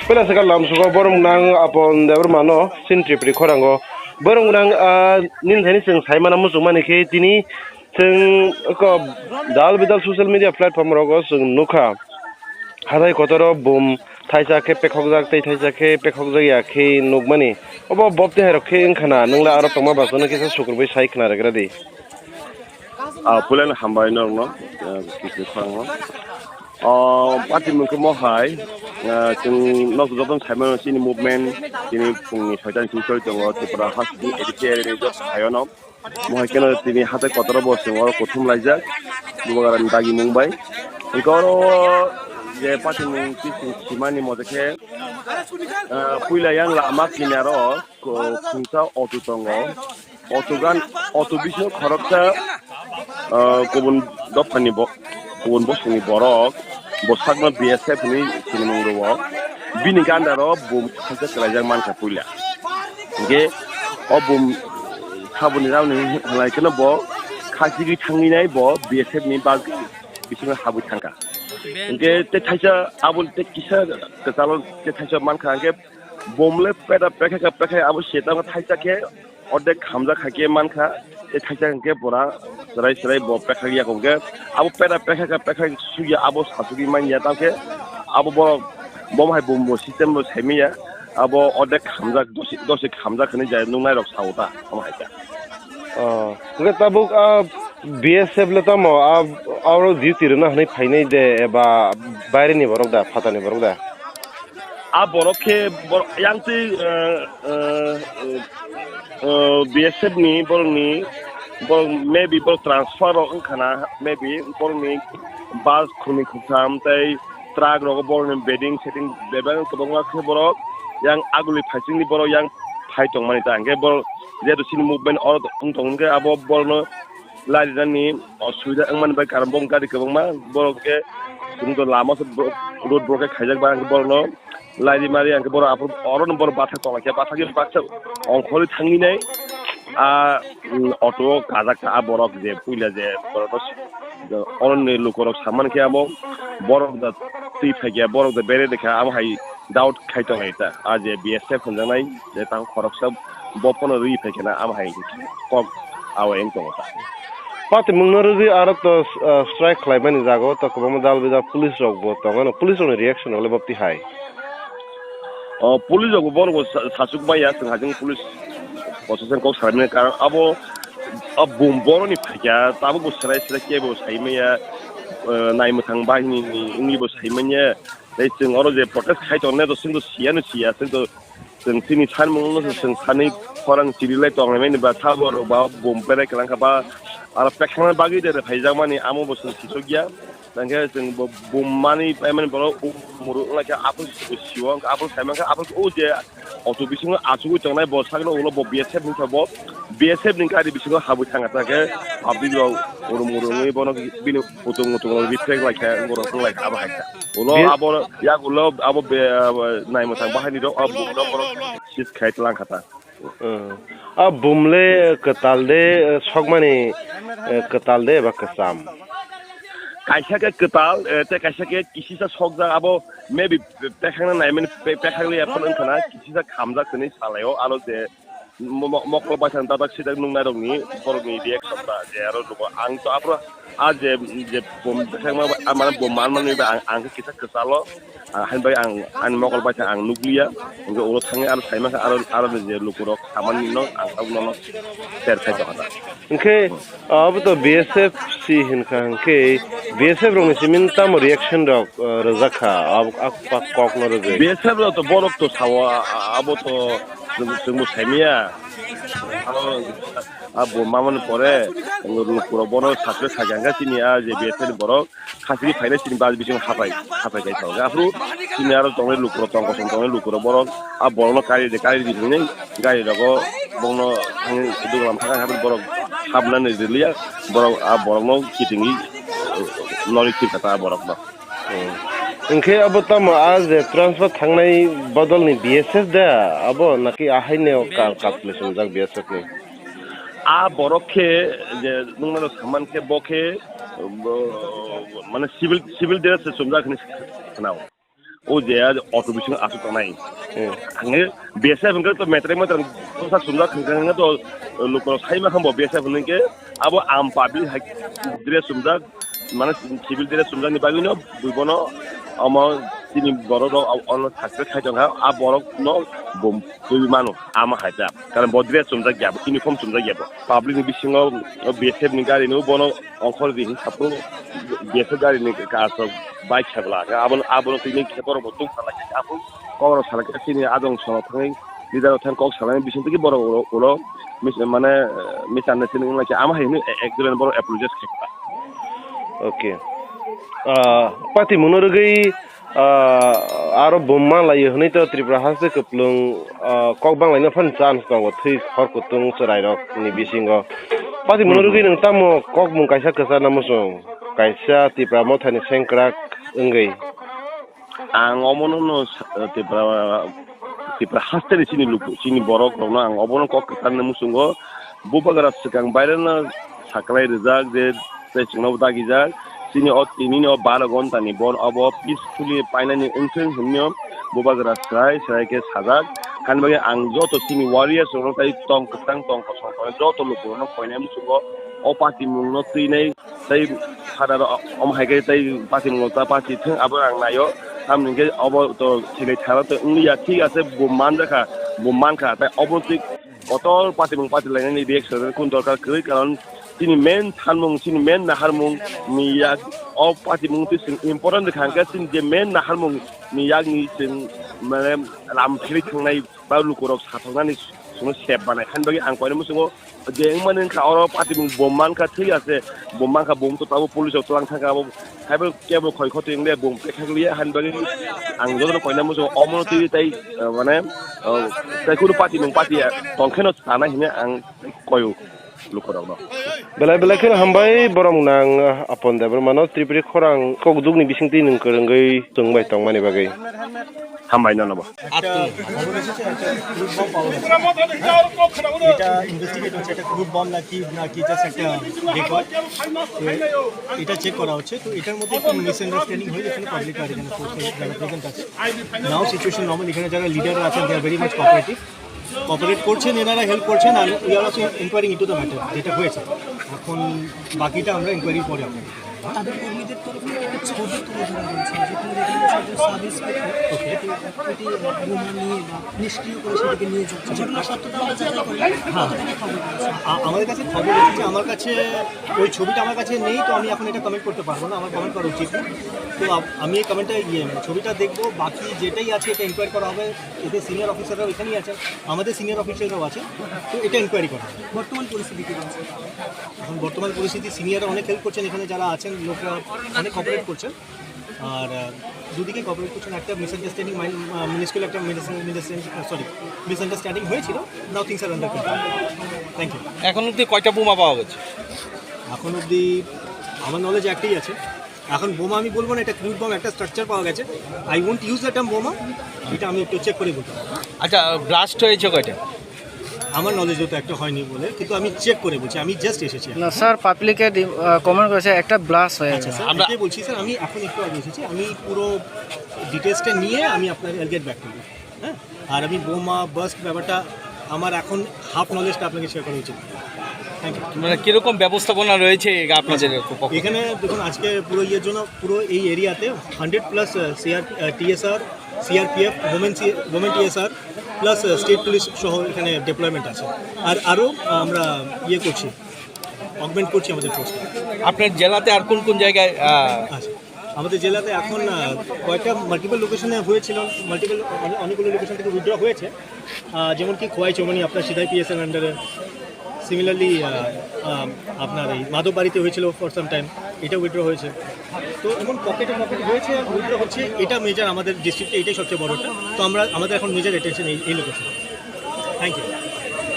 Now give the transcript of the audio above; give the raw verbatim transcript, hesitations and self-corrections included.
Pela saka lamsugo borok nang Apon Debbarma no sin Tripuri khorango. Borok nang, ah, nini thani chwng saimana muchungmani khe tini chwng ko dal bidal social media platform rogo chwng nukha. Hathai kotoro bum thaisa khe pekhokjak tei thaisa khe pekhokjak ya khe nukmani. Obo bopti hai rok khe wngkha na, nwngla aro tongma bachano kisa sukurbai sai khna rwgra di. Ah, puilano hambai norokno, ah, kisni khorangno. Oh, party mungkhe mohai, ah, chwng nok jotono saimano chini movement, chini phungni soitani chwng choli tongo, Tripura House ni A D C area ni joto saiono. Mohai kheno tini hathai kotoro bo chwng oro kuthum laijak, Bubagrani dagi mung bai. Hwnkhe oro je party mung chwng simani mote khe, ah, puila yang lama kinaro, ko-, khungsa auto tongo. Auto gan, auto bisingo khoroksa, ah, kubun dophani bo-, kubun bosongni borok, bwsakno B S F hinwi sinimung rwo. Bini gandaro bum khaisa kwlaijak mankha puila. Hwnkhe o bum saboni rauni hwnlai kheno bo khachigwi thangwi nai bo B S F ni bag bisingo habwi thangkha. Hwnkhe tei thaisa aboni tei kisa kwchalo tei thaisa mankha hwnkhe bumle peda pekha kha pekha abo setama thaisa khe ordek khamjak hai khe mankha, tei thaisa hwnkhe pura chwrai chwrai bo pekha ya khe abo peda pekha kha pekha sugya abo sasugwi manya tangkhe abo borok bom hai bumbo system bo saimanya abo ordek khamjak dosi dosi khamjak hinwi jai nuknai rok sao ta omo hai khe. Oh, hwnkhe tabuk a B S F le tamo a aro duty rwna hinwi phainai de eba baireni borok da phatani borok da? A borok khe bor-, yang twi, eh, eh, eh, B S F ni borokni borok maybe borok transfer rok wngkha na, maybe borokni bus khungni khungtham tei truck rogo borokni bedding setting bebak kwbangma khe borok yang aguli phaisingni borok yang phai tongmani ta hwnkhe borok jehetu chini movement oro wng tong hwnkhe abo borokno larinani osubida wngmani bai karon bo gari kwbangma borok khe chwng to lama se road block khe khaijak ba hwnkhe borokno lairi mari hwnkhe borok aphuru oro no borok bathak tonglaikha bathakgwi baksa ongkhorwi thangwi nai a auto o kajak kha a borok je puila je borokno oroni lukurok samani khe amo borok da twi phaikha borok da bere dekha amo hai doubt khai tonglai ta a je B S F hwnjaknai je tang khoroksa bo phano rwi phaikha na amo hai kok awa wng tongo ta. Patimungno rwgwi aro to, ah, strike khlaimani jaga o to kwbangma dal bijak police rok bo tongo, police rokni reaction rok le bopti hai? O police rok bo borok bo sa-, sachuk maya chwng hajeng police proshashan kok salaimani karon abo a bum boroni phaikha tabuk bo serai serai kebo saimaya, ah, naimwthang bahini ni wngwi bo saimanya. Tei chwng oro je protest khai tongnai to chwng to siya no siya chwng to chwng chini sanmung no chwng sanwi khorang chiri lai tongnai mani ba sabo rok ba bum berai kwlang kha ba aro pekha bagwi de phaijakmani amo bo chwng sisok ya. Tangkhe chwng bo bum mani paimani borok muru wnglaikha aphuru siwo aphuru saimankha aphuru o je auto bisingo achugwi tongnai bo sakno ulo bo B S F wngkha bo B S F ni gari bisingo habwi thangkha tangkhe abdi rok urum urum wngwi bono bini Kutung mutung rok reflect lai kha, borok wng lai kha, abo hai kha. Ulo Bi- abo, yak ulo abo be, abo nai mwthang bahai ni rok, abo borok, borok sis khai tlang kha ta. Hmm. A bum le kwtal de, eh, sokmani, eh, kwtal de ba kwcham? Kaisa khe kwtal, eh, tei kaisa khe kisisa sokjak, abo maybe pekhang na naimani, pe-, pekhang le ya phano wng kha na, kisisa khamjak hwnwi salai o, aro je mo-, mo-, mokol baithang dadak sidak nuknairokni borokni reaction ba je aro nugo. Ang to aphuru a je, je bom bwsakma ba, a mane bom manmani ba ang, ang khe kisa kwchalo, ah, hain bai ang ani mokol baithang ang nukliya. Hwnkhe ulo thangwi aro saimankha aro, aro je lukurok samanino ang tabuk nono share khai tongkha ta. Hwnkhe abo to B S F si hinkha, hwnkhe B S F rokni simi tamo reaction rok, ah, rwjak kha, abo, a, a kokno rwgwi? B S F rok to borok to sao, a, a, abo to chwng, chwngbo saimaya. Abo, abo mamani pore, lukurok bono saklai kha, hwnkhe chini a je B S F ni borok khachigwi phainai chini baj bising haphai, haphai khai tong. Aphuru chini aro tongnai lukurok tong, kosom tongnai lukurok borok a borokno kari de, kari di hinwi gari rogo bongno thangwi duglam thangwi haphai borok habnani rwliya, borok a borokno kitingwi nori thwikha ta borokno. Hmm. Hwnkhe abo tamo a je transfer thangnai bodolni B S F da? Abo naki ahaino ka-, calculation jak B S F ni? A borok khe je nuknano saman khe bo khe, bo, mane civil, civil dress se chumjak hinwi khna-o. O je auto bisingo aswk tongnai. Hmm. Ang B S F hwnkhe to metre metre bwsa sumjak hwnkhe to lukurok sai ma khambo B S F hwnkhe abo am public hai dress sumjak, mane civil dress sumjakni bagwino bui bono omo chini borok rok ono suspect khai tongkha, a borok no bom twi mano ama hai ta, karon bo dress sumjak ya, uniform sumjak ya bo. Public ni bisingo B S F ni gari no bono ongkhor di hinwi saphuru B S F gari ni kaso bike sabla abono abono tini khe borok bo tung salai khe aphuru kok rok salai khe chini adong sono thangwi leader rok thang kok salai bising twi borok ulo ulo mis mane misunderstanding wnglaikha ama hai hinwi ek jora borok apologize khaikha. Okay. Ah, pati muno rwgwi, ah, aro bom manlaio hwnwi to Tripura haste kwplwng, ah, kok banglaino phano chance tongo thwi hor kutung chwrairokni bisingo. Pati muno rwgwi nwng tamo kokmung kaisa kwcharna muchung, kaisa Tipra mothani sengkrak wngwi? Ang omono no sa-, Tipra, Tipra hasteni chini luku, chini borok rokno ang obono kok kwcharna muchungo. Bubagra swkang baireno saklai rijak je tei chwngno dagijak. Chini o tinini o baro ghonta ni bon obo peacefully painani wngthung hinwi bubagra swrai swrai khe sajak. Hani bagwi ang joto chini warriors rokno tei tong kwchang tong kosong tong joto lukurokno koinai muchungo o patimungno twinai tei sadaro omo hai khe tei patimungno ta pati thung abo ang naio. Tamni hwnkhe obo to thilai thara to wngliya, thik ase bo manjakha, bo mankha tei obo twi kotor patimung patilainani reaction rwna kunu dorkar kwrwi, karon chini main thanmung, chini main naharmung ni yak o patimung twi chwng important rwkha, hwnkhe chini je main naharmung ni yakni chwng mane lam philwi thangnai ba lukurok sathoknani chwngno sep banai. Hani bagwi ang koinai muchungo je wngmani wngkha oro patimung bom mankha, thik ase, bom mankha, bom to tabuk police rok twlang thangkha, abo haibo kebo khoi khotoi wngya, bom pekha liya, hani bagwi ang jotono koinai muchungo omono twi tei, eh, mane, eh, tei kunu patimung pati tongkheno chanai hinwi ang koyo lukurokno. Belai belai kheno hambai borok nang Apon Debbarmano Tripuri khorang kokdukni bisingtwi nwng kwrwngwi chwngbai tongmani bagwi. Hambai nono bo. একটা খবর এসেছে, একটা crude bomb পাওয়া গেছে। এটা ইনভেস্টিগেট হচ্ছে, এটা crude bomb নাকি, নাকি জাস্ট একটা ডেকয়। তো এটা চেক করা হচ্ছে। তো এটার মধ্যে একটু মিসআন্ডারস্ট্যান্ডিং হয়ে গেছিল পাবলিক আর এখানে ফোর্স যারা প্রেজেন্ট আছে। নাও সিচুয়েশন নর্মাল, এখানে যারা লিডার আছেন, they are very much cooperative. Cooperate করছেন, এনারা হেল্প করছেন, আর we are also inquiring into the matter, যেটা হয়েছে। এখন বাকিটা আমরা ইনকোয়ারির পরে আপনাকে। তাদের কর্মীদের তরফ থেকে একটা ছবি তুলে ধরা হয়েছে, যেখানে দেখা যাচ্ছে একজন সাব ইন্সপেক্টর একটি, একটি বোমা নিয়ে বা নিষ্ক্রিয় করে সেটাকে নিয়ে যাচ্ছে। ঘটনার সত্যতা আমরা যাচাই করি। হ্যাঁ। কতটুকু খবর রয়েছে? আ-, আমাদের কাছে খবর এসেছে, আমার কাছে ওই ছবিটা আমার কাছে নেই, তো আমি এখন এটা কমেন্ট করতে পারবো না, আমার কমেন্ট করা উচিত না। তো আ-, আমি এই কমেন্টটা, ইয়ে, ছবিটা দেখবো, বাকি যেটাই আছে এটা ইনকোয়ারি করা হবে। এতে সিনিয়র অফিসাররাও এখানেই আছেন, আমাদের সিনিয়র অফিসাররাও আছেন, তো এটা ইনকোয়ারি করা হবে। বর্তমান পরিস্থিতি কি রয়েছে? এখন বর্তমান পরিস্থিতি, সিনিয়ররা অনেক হেল্প করছেন, এখানে যারা আছেন লোকরা অনেক কোঅপারেট করছেন। আর, আহ, দুদিকেই কোঅপারেট করছেন। একটা মিসআন্ডারস্ট্যান্ডিং, মাইন-, আহ, মিনিসকিউল একটা মিস-, মিনিস-, সরি, মিসআন্ডারস্ট্যান্ডিং হয়েছিল। Now things are under control. Thank you. এখন অবধি কয়টা বোমা পাওয়া গেছে? এখন অবধি আমার নলেজ একটাই আছে। এখন বোমা আমি বলবো না, এটা ক্রুড বম, একটা স্ট্রাকচার পাওয়া গেছে। I won't use the term বোমা, এটা আমি একটু চেক করে বলতে পারবো। আচ্ছা, ব্লাস্ট হয়েছে কয়টা? আমার নলেজে তো একটা হয়নি বলে, কিন্তু আমি চেক করে বলছি, আমি জাস্ট এসেছি। না স্যার, পাবলিকে ডি-, আহ, কমেন্ট করেছে একটা ব্লাস্ট হয়ে আচ্ছা গেছে। স্যার, আমরা এটাই বলছি স্যার, আমি এখন একটু আগে এসেছি, আমি পুরো ডিটেলসটা নিয়ে আমি আপনার গেট ব্যাক করবো। হ্যাঁ, আর আমি বোমা বার্স্ট ব্যাপারটা আমার এখন হাফ নলেজটা আপনাকে শেয়ার করা উচিত। Thank you. মানে কিরকম ব্যবস্থাপনা রয়েছে আপনাদের পক্ষ থেকে? এখানে দেখুন, আজকে পুরো ইয়ের জন্য পুরো এই এরিয়াতে hundred plus CR, TSR, CRPF, women C-, women TSR plus state police সহ এখানে ডিপ্লয়মেন্ট আছে। আর আরও আমরা ইয়ে করছি, অগমেন্ট করছি আমাদের ফোর্সকে। আপনার জেলাতে আর কোন কোন জায়গায়, আহ, আচ্ছা, আমাদের জেলাতে এখন, আহ, কয়েকটা মাল্টিপল লোকেশনে হয়েছিল, মাল্টিপল অনে-, অনেকগুলো লোকেশন থেকে উইথড্র হয়েছে। আহ, যেমন কি খোয়াই চৌমনি, আপনার সিদাই পিএসএন আন্ডারে, সিমিলারলি, আহ, আহ, আপনার এই মাধব বাড়িতে হয়েছিল ফর সাম টাইম, এটা উইথড্র হয়েছে। তো এমন পকেটে পকেট হয়েছে, উইথড্র হচ্ছে, এটা মেজার আমাদের ডিস্ট্রিক্টে, এটাই সবচেয়ে বড়টা। তো আমরা, আমাদের এখন মেজার অ্যাটেনশন এই, এই লোকেশন। Thank you.